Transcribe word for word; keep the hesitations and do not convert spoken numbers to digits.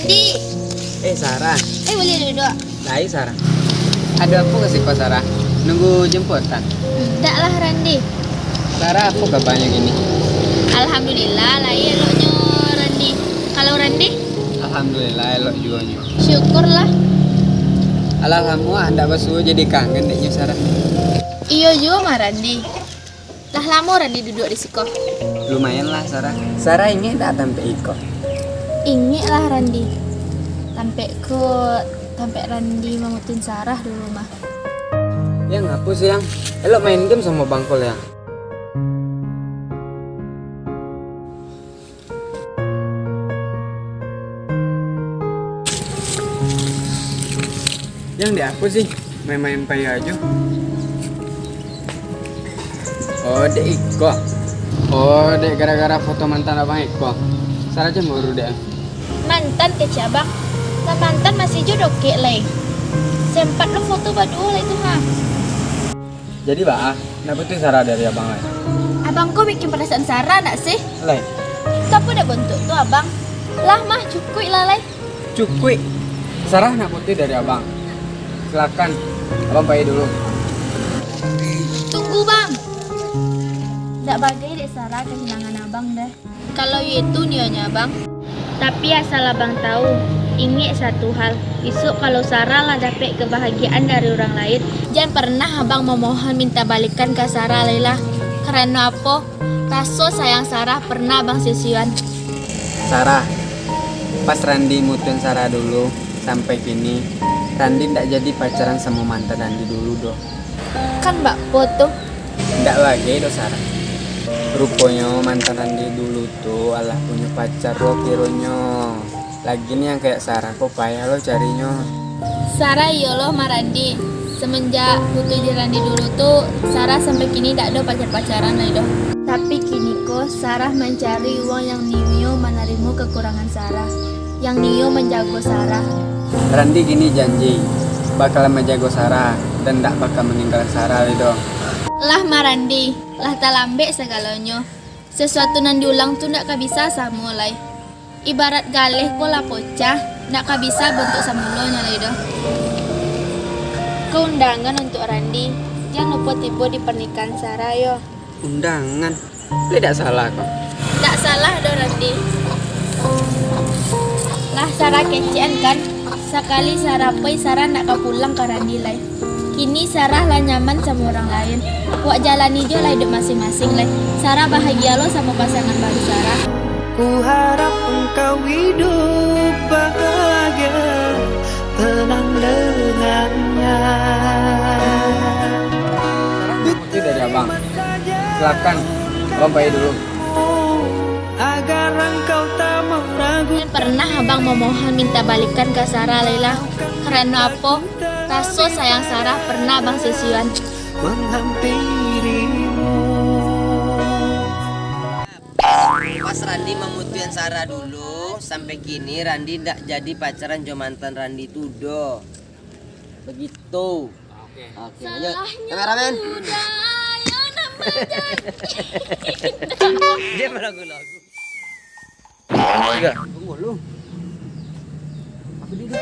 Di. Eh, Sarah. Eh, boleh duduk? Lai, Sarah. Ado apo ka siko, Sarah? Nunggu jemputan? Indak lah, Randi. Sarah, apo kabanyo kini? Alhamdulillah, lai eloknyo, Randi. Kalau Randi? Alhamdulillah, elok juo nyo. Syukurlah. Alah lamo ndak basuo, jadi kangen dek nyo, Sarah. Iyo juo mah, Randi. Lah lamo Randi duduak di siko? Lumayan lah, Sarah. Sarah ingek dak tampek iko? Ingek lah, Randi. Tampek ko, tampek Randi mamutuin Sarah dulu mah. Yang, apo sih, Yang? Elok main game samo Bang Kol, Yang. Yang dek apo sih? Main-main pai ajo. Oh, dek iko. Oh, dek gara-gara foto mantan abang iko. Sarah cemburu dek. Mantan kecek abang. Lah mantan masih jo dokek lai. Sempat lo foto baduo lai tu ha. Jadi, baa, nak putuih Sarah dari abang lai? Abang ko bikin parasaan Sarah nak sih? Lai. Kapo dak bontuk tu, abang? Lah mah, cukuik lah lai. Cukuik. Sarah nak putuih dari abang. Silakan, abang pai dulu. Tunggu, bang. Dak bagai dek Sarah kahilangan abang dah. Kalau iyo tu nionyo abang. Tapi asal abang tahu, ingek satu hal, isuak kalau Sarah lah dapek kebahagiaan dari urang lain, jan pernah abang mamohon minta balikan ka Sarah lai lah. Karano apo? Raso sayang Sarah pernah abang sia-siakan. Sarah, pas Randi mutuin Sarah dulu, sampai kini, Randi ndak jadi pacaran samo mantan Randi dulu doh. Kan bakpo tu? Ndak bagai doh, Sarah. Ruponyo mantan Randi dulu tu alah punyo pacar lo kironyo. Lagian yang kayak Sarah ko payah lo carinyo. Sarah iyo lo mah Randi. Semenjak putuih di Randi dulu tu, Sarah sampai kini dak ado pacar-pacaran lai doh. Tapi kini ko Sarah mancari urang yang nio manarimo kekurangan Sarah, yang nio manjago Sarah. Randi kini janji bakalan manjago Sarah dan ndak bakal maninggalan Sarah lai doh. Lah mah Randi, lah talambek sagalonyo. Sasuatu nan diulang tu ndak ka bisa samo lai. Ibarat galeh ko lah pocah, ndak ka bisa bontuak samulonyo lai doh. Ko undangan untuak Randi, jan lupo tibo di parnikahan Sarah yo. Undangan? Lai dak salah ko? Dak salah doh, Randi. Lah Sarah kecekan kan? Sakali Sarah pai, Sarah ndak ka pulang ka Randi lai. Kini Sarah lah nyaman samo urang lain. Wak jalani jo lah iduik masing-masing lai. Sarah bahagia lo samo pasangan baru Sarah. Ku harap engkau hidup bahagia, tenang dengannya. Sarah, dari abang. Silakan, abang pai dulu. Agar engkau tak meragu. Jan pernah abang mamohon minta balikan ka Sarah lai lah. Karano apo? Raso sayang Sarah pernah abang sia-siakan. Menghampirimu. Pas Randi mamutuihan Sarah dulu, sampai kini Randi ndak jadi pacaran jo mantan Randi tu doh. Begitu. Oke. Oke, lanjut. Kameramen. Dia meragu-lagu. Tiga. Tunggu lu. Aku duduk.